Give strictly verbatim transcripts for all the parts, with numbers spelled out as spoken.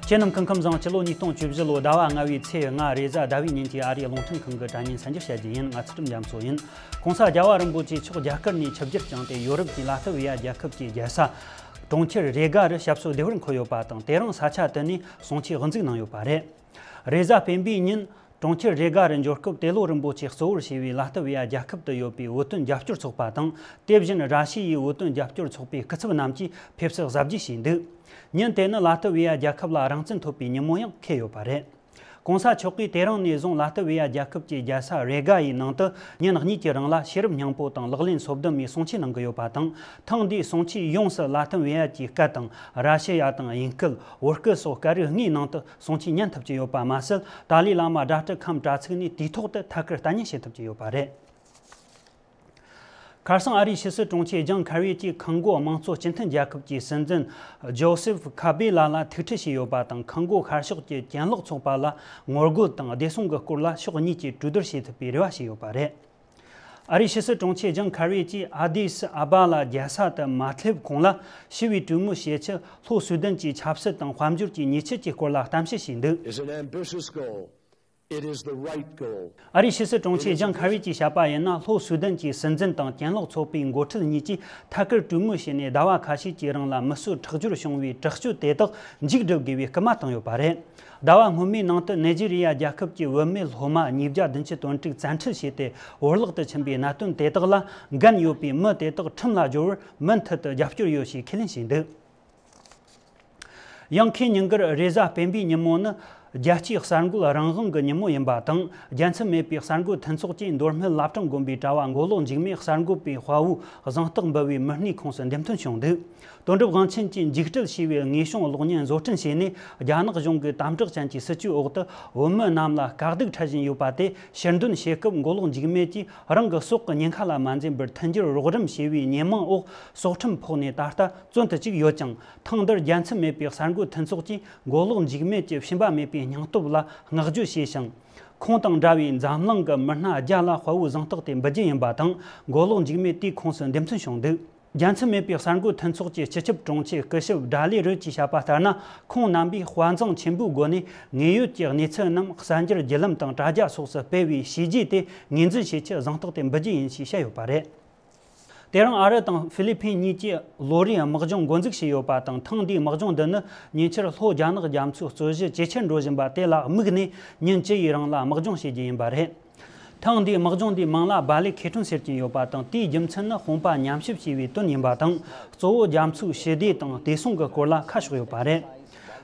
ཁྱེད་རྣམས་སྐུ་ཁམས་བཟང་། སྤྱི་ལོ་ཉིས་སྟོང་བཅུ་བཞི་ལོ་ཟླ་བ་ལྔ་བའི་ཚེས་ལྔ་རེས་གཟའ་ཟླ་བའི་ཉིན་གྱི་ཨ་རིའི་རླུང་འཕྲིན་ཁང་གི་དྲ་བརྙན་གསར་འགྱུར་བཤད་རྒྱུ་ཡིན། ང་ཚུལ་ཁྲིམས་རྒྱ་མཚོ་ཡིན། ྋགོང་ས་རྒྱལ་བ་རིན་པོ་ཆེ་ཕྱོགས་རྒྱ་གར་ནས་ཆིབས་བསྒྱུར་བསྐྱངས་ཏེ། ཡོ་རོབ་ཀྱི་ལ་ཏི་བི་ཡ་རྒྱལ་ཁབ་ཀྱི་རྒྱལ་ས་གྲོང་ཁྱེར་རེ་ག་རུ་ཞབས་སོར་བདེ་བར་འཁོད་ཡོད་པ་དང་། དེ་རིང་ས་ཆ་དེ་ནས་གསུང་ཆོས་དབུ་འཛུགས་གནང་ཡོད་པ་རེད། རེས་གཟའ་སྤེན་པའི་ཉིན་གྲོང་ཁྱེར་རེ་ག་རུ་འབྱོར་སྐབས། ཏེ་ལོ་རིན་པོ་ཆེ་གཙོ་བོར་བྱས་པའི་ལ་ཏི་བི་ཡ་རྒྱལ་ཁབ་ཏུ་ཡོད་པའི་བོད་དོན་རྒྱབ་སྐྱོར་ཚོགས་པ་དང་། དེ་བཞིན་ར་ཤི་ཡའི་བོད་དོན་རྒྱབ་སྐྱོར་ཚོགས་པའི་སྐུ་ཚབ་རྣམས་ཀྱིས་ཕེབས་བསུ་གཟབ་རྒྱས་བྱས་འདུག་ཉིན་དེ་ནི་ལ་ཏི་བི་ཡ་རྒྱལ་ཁབ་ལ་རང་བཙན་ཐོབ་པའི་ཉིན་མོ་ཡང་འཁེལ་ཡོད་པ་རེད། ྋགོང་ས་མཆོག་གིས་དེ་རིང་ནས་བཟུང་ལ་ཏི་བི་ཡ་རྒྱལ་ཁབ་ཀྱི་རྒྱལ་ས་རེ་ག་ཡི་ནང་དུ་ཉིན་གཉིས་ཀྱི་རིང་ལ་ཤེས་རབ་སྙིང་པོ་དང་ལག་ལེན་སོ་བདུན་མའི་གསུང་ཆོས་གནང་གི་ཡོད་པ་དང་། ཐེངས་འདིའི་གསུང་ཆོས་ཡོངས་སུ་ལ་ཏི་བི་ཡ་གྱི་སྐད་དང་། ར་ཤི་ཡ་དང་དབྱིན་སྐད། བོད་སྐད་སོགས་སྐད་རིགས་ལྔའི་ནང་དུ་གསུང་ཆོས་ཉན་ཐུབ་ཀྱི་ཡོད་པ་མ་ཟད། ཏཱ་ལའི་བླ་མ་སྒྲ་སྒྲིག་ཁང་དྲ་ཚིགས་ནས་དུས་ཐོག་ཏུ་ཐད་ཀར་ལྟ་ཉན་བྱེད་ཐུབ་ཀྱི་ཡོད་པ་རེད། ཁ་སང་ཨ་རིའི་ཕྱི་སྲིད་དྲུང་ཆེ་ཇོན་ཁེ་རི་གྱིས་ཁོང་གོ་དམངས་གཙོ་སྤྱི་མཐུན་རྒྱལ་ཁབ་ཀྱི་སྲིད་འཛིན་ཇོ་སེབ་ཁ་བེ་ལ་ལ་ཐུག་འཕྲད་བྱས་ཡོད་པ་དང་། ཁོང་གོ་ཤར་ཕྱོགས་ཀྱི་གྱེན་ལོག་ཚོགས་པ་ལ་ངོ་རྒོལ་དང་བདེ་སྲུང་གི་སྐོར་ལ་ཕྱོགས་གཉིས་ཀྱིས་གྲོས་བསྡུར་བྱེད་ཐུབ་པའི་རེ་བ་བྱས་ཡོད་པ་རེད། ཨ་རིའི་ཕྱི་སྲིད་དྲུང་ཆེ་ཇོན་ཁེ་རི་གྱིས་ཨ་དི་སི་ཨ་བ་ལ་རྒྱལ་ས་དུ་མ་སླེབས་གོང་ལ། ཞི་བའི་གྲོས་མོལ་བྱེད་ཆེད་ལྷོ་སུའུ་དན་གྱི་ཆབ་སྲིད་དང་དཔལ་འབྱོར་གྱི་ཉེས་ཆད་ཀྱི་སྐོར་ལ་གཏམ་བཤད་བྱས་འདུག It's an ambitious goal. It is the right goal. ཨ་རིའི་ཕྱི་སྲིད་དྲུང་ཆེ་ཇོན་ཁེ་རི་གྱིས་བཤད་པ་ཡིན་ན། ལྷོ་སུའུ་དན་གྱི་སྲིད་འཛིན་དང་གྱེན་ལོག་ཚོགས་པའི་འགོ་ཁྲིད་གཉིས་ཀྱིས་ཐད་ཀར་གྲོས་མོལ་བྱས་ནས། ཟླ་བ་ཁ་ཤས་ཀྱི་རིང་ལ་མི་གསོད་ཁྲག་སྦྱོར་བྱུང་བའི་དྲག་སྤྱོད་དེ་དག་མཇུག་སྒྲིལ་དགོས་པའི་སྐུལ་མ་བཏང་ཡོད་པ་རེད། ཟླ་བ་སྔོན་མའི་ནང་དུ་ནེ་ཇི་རི་ཡ་རྒྱལ་ཁབ་ཀྱི་བུད་མེད་སློབ་མ་ཉིས་བརྒྱ་བདུན་ཅུ་དོན་དྲུག་བཙན་ཁྲིད་བྱས་ཏེ། བོར་བརླག་ཏུ་ཕྱིན་པའི་གནད་དོན་དེ་དག་ལ་འགན་ཡོད་པའི་མི་དེ་དག་ཁྲིམས་ལ་སྦྱོར་བར་མུ་མཐུད་དུ་རྒྱབ་སྐྱོར་ཡོད་ཞེས་ཁས་ལེན་བྱས་འདུག་ཡང་ཁོས་ཉིན་དཀར་རེས་གཟའ་སྤེན་པའི་ཉིན་མོ་ནི་རྒྱལ་སྤྱིའི་གསར་འགོད་རང་དབང་གི་ཉིན་མོ་ཡིན་པ་དང་། རྒྱལ་མཚམས་མེད་པའི་གསར་འགོད་མཐུན་ཚོགས་ཀྱིས་མདོ་སྨད་བླ་བྲང་དགོན་པའི་གྲྭ་བ་མགོ་ལོག་འཇིགས་མེད་གསར་འགོད་པའི་དཔའ་བོའི་གཟེངས་རྟགས་འབུལ་བའི་མི་སྣའི་ཁོངས་སུ་འདེམས་ཐོན་བྱུང་འདུག་དོན་གྲུབ་དབང་ཆེན་གྱིས་འཇིགས་བྲལ་ཞེས་པའི་དངོས་བྱུང་གློག་བརྙན་བཟོ་སྐྲུན་བྱས་ནས། རྒྱ་ནག་གཞུང་གི་དམ་དྲག་ཅན་གྱི་སྲིད་ཇུས་འོག་ཏུ་བོད་མི་རྣམས་ལ་དཀའ་སྡུག་འཕྲད་བཞིན་ཡོད་པ་དེ་ཕྱིར་འདོན་བྱེད་སྐབས། མགོ་ལོག་འཇིགས་མེད་ཀྱིས་རང་གི་སྲོག་གི་ཉེན་ཁ་ལ་མ་འཛེམས་པར་མཐུན་འགྱུར་རོགས་རམ་བྱས་པའི་ཉེས་མིང་འོག་སྲོག་ཁྲིམས་ཕོག་ནས་ད་ལྟ་བཙོན་དུ་བཅུག་ཡོད་ཀྱང་། ཐེངས་འདིར་རྒྱལ་མཚམས་མེད་པའི་གསར་འགོད་མཐུན་ཚོགས་ཀྱིས་མགོ་ལོག་འཇིགས་མེད་ཀྱི་ཞུམ་པ་མེད་པའི་སྙིང་སྟོབས་ལ་བསྔགས་བརྗོད་བྱས་ཤིང་། ཁོང་དང་འདྲ་བའི་འཛམ་གླིང་གི་མི་སྣ་བརྒྱ་ལ་དཔའ་བོའི་གཟེངས་རྟགས་དེ་འབུལ་རྒྱུ་ཡིན་པ་དང་། མགོ་ལོག་འཇིགས་མེད་དེའི་ཁོངས་སུ་འདེམས་ཐོན་བྱུང་འདུག་རྒྱལ་མཚམས་མེད་པའི་གསར་འགོད་མཐུན་ཚོགས་ཀྱི་སྤྱི་ཁྱབ་དྲུང་ཆེ་སྐུ་ཞབས་ཌ་ལི་རུད་ཀྱིས་བཤད་པ་ལྟར་ན། ཁོང་རྣམ་པས་དཔའ་མཛངས་ཆེན་པོའི་སྒོ་ནས་དངོས་ཡོད་ཀྱི་གནས་ཚུལ་རྣམས་གསར་འགྱུར་བརྒྱུད་ལམ་དང་དྲ་རྒྱ་སོགས་སུ་སྤེལ་བའི་བྱས་རྗེས་དེ་ངོས་འཛིན་བྱེད་ཆེད་གཟེངས་རྟགས་དེ་འབུལ་རྒྱུ་ཡིན་ཞེས་བཤད་ཡོད་པ་རེད། དེ་རིང་ཨ་རི་དང་ཧྥི་ལི་ཕིན་གཉིས་ཀྱིས་ལོ་རེའི་དམག་སྦྱོང་འགོ་འཛུགས་བྱས་ཡོད་པ་དང་། ཐེངས་འདིའི་དམག་སྦྱོང་འདི་ནི་ཉེ་ཆར་ལྷོ་རྒྱ་ནག་རྒྱ་མཚོའི་རྩོད་གཞི་ཇེ་ཆེར་འགྲོ་བཞིན་པ་དེ་ལ་དམིགས་ནས། ཉིན་བཅུ་ཡི་རིང་ལ་དམག་སྦྱོང་བྱེད་རྒྱུ་ཡིན་པ་རེད། ཐེངས་འདིའི་དམག་སྦྱོང་འདིའི་མིང་ལ་བྷ་ལེ་ཁེ་ཁྲོན་ཟེར་གྱིན་ཡོད་པ་དང་། དེའི་རྒྱུ་མཚན་ནི་དཔུང་པ་མཉམ་གཤིབ་བྱས་པའི་དོན་ཡིན་པ་དང་། གཙོ་བོ་རྒྱ་མཚོའི་ཞི་བདེ་དང་བདེ་སྲུང་གི་སྐོར་ལ་ཁ་ཕྱོགས་ཡོད་པ་རེད།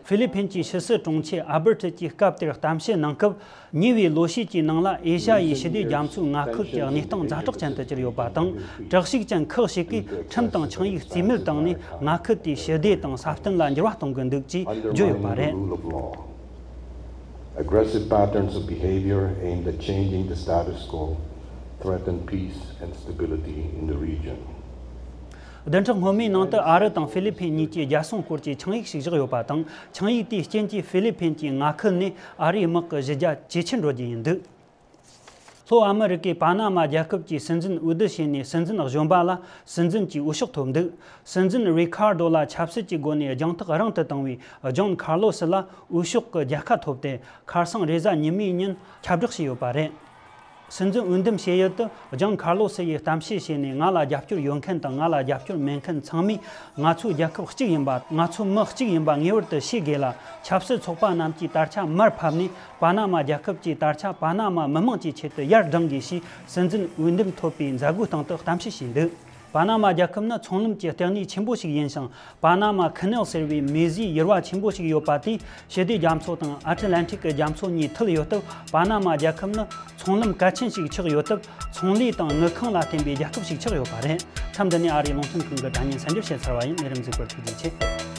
ཧྥི་ལི་ཕིན་གྱི་ཕྱི་སྲིད་དྲུང་ཆེ་ཨ་བར་ཐི་གྱིས་སྐབས་དེར་གཏམ་བཤད་གནང་སྐབས། ཉེ་བའི་ལོ་ཤས་ཀྱི་ནང་ལ་ཨེ་ཤ་ཡའི་ཞི་བདེ་རྒྱ་མཚོའི་མངའ་ཁུལ་དེ་གནས་སྟངས་ཛ་དྲག་ཅན་དུ་གྱུར་ཡོད་པ་དང་། དྲག་ཤུགས་ཅན་ཁག་ཞིག་གིས་ཁྲིམས་དང་ཆིངས་ཡིག་རྩིས་མེད་བཏང་ནས། མངའ་ཁུལ་དེའི་ཞི་བདེ་དང་སྲ་བརྟན་ལ་འགྱུར་བ་གཏོང་གི་འདུག་ཅེས་བརྗོད་ཡོད་པ་རེད། Aggressive patterns of behavior aimed at changing the status quo threaten peace and stability in the region. བདུན་ཕྲག་སྔོན་མའི་ནང་དུ་ཨ་རི་དང་ཧྥི་ལི་ཕིན་གཉིས་ཀྱིས་རྒྱལ་སྲུང་སྐོར་གྱི་ཆིངས་ཡིག་ཞིག་བཞག་ཡོད་པ་དང་། ཆིངས་ཡིག་དེའི་རྐྱེན་གྱིས་ཧྥི་ལི་ཕིན་གྱི་མངའ་ཁུལ་ནས་ཨ་རིའི་དམག་གི་གཞི་རྒྱ་ཇེ་ཆེར་འགྲོ་རྒྱུ་ཡིན་འདུག་ལྷོ་ཨ་མི་རི་ཀའི་པ་ན་མ་རྒྱལ་ཁབ་ཀྱི་སྲིད་འཛིན་འོས་བསྡུ་བྱས་ནས། སྲིད་འཛིན་གཞོན་པ་ལ་སྲིད་འཛིན་གྱི་འོས་ཤོག་ཐོབ་འདུག་སྲིད་འཛིན་རི་ཁར་རྡོ་ལ་ཆབ་སྲིད་ཀྱི་སྒོ་ནས་རྒྱང་ཐག་རིང་དུ་བཏང་བའི་ཇོན་ཁར་ལོ་སི་ལ་འོས་ཤོག་གི་རྒྱལ་ཁ་ཐོབ་སྟེ། ཁ་སང་རེས་གཟའ་ཉི་མའི་ཉིན་ཁྱབ་བསྒྲགས་བྱས་ཡོད་པ་རེད། སྲིད་འཛིན་འོས་འདེམས་བྱེད་ཡུལ་དུ་ཇོན་ཁར་ལོ་སི་ཡིས་གཏམ་བཤད་བྱས་ནས། ང་ལ་རྒྱབ་སྐྱོར་ཡོད་མཁན་དང་ང་ལ་རྒྱབ་སྐྱོར་མེད་མཁན་ཚང་མས། ང་ཚོའི་རྒྱལ་ཁབ་གཅིག་ཡིན་པ། ང་ཚོ་མི་གཅིག་ཡིན་པ་ངེས་པར་དུ་ཤེས་དགོས་ལ། ཆབ་སྲིད་ཚོགས་པ་རྣམས་ཀྱིས་དར་ཆ་མར་ཕབ་ནས། པ་ན་མ་རྒྱལ་ཁབ་ཀྱི་དར་ཆ་པ་ན་མ་མི་དམངས་ཀྱི་ཆེད་དུ་ཡར་བསྒྲེངས་དགོས་ཞེས། སྲིད་འཛིན་འོས་འདེམས་ཐོབ་པའི་མཛད་སྒོའི་སྟེང་དུ་གཏམ་བཤད་བྱས་འདུག་པ་ན་མ་རྒྱལ་ཁབ་ནི་ཚོང་ལམ་གྱི་ལྟེ་གནས་ཆེན་པོ་ཞིག་ཡིན་ཞིང་། པ་ན་མ་ཁེ་ནལ་ཟེར་བའི་མི་བཟོས་ཡུར་བ་ཆེན་པོ་ཞིག་ཡོད་པ་དེས་ཞི་བདེ་རྒྱ་མཚོ་དང་ཨ་ཊ་ལན་ཊིག་གི་རྒྱ་མཚོ་གཉིས་མཐུད་ཡོད་སྟབས། པ་ན་མ་རྒྱལ་ཁབ་ནི་ཚོང་ལམ་གལ་ཆེན་ཞིག་ཆགས་ཡོད་སྟབས། ཚོང་ལས་དང་དངུལ་ཁང་ལ་བརྟེན་པའི་རྒྱལ་ཁབ་ཞིག་ཆགས་ཡོད་པ་རེད། མཚམས་འདི་ནས་ཨ་རིའི་རླུང་འཕྲིན་ཁང་གི་དྲ་བརྙན་གསར་འགྱུར་བཤད་ཚར་བ་ཡིན། ལས་རིམ་གཟིགས་པར་ཐུགས་རྗེ་ཆེ།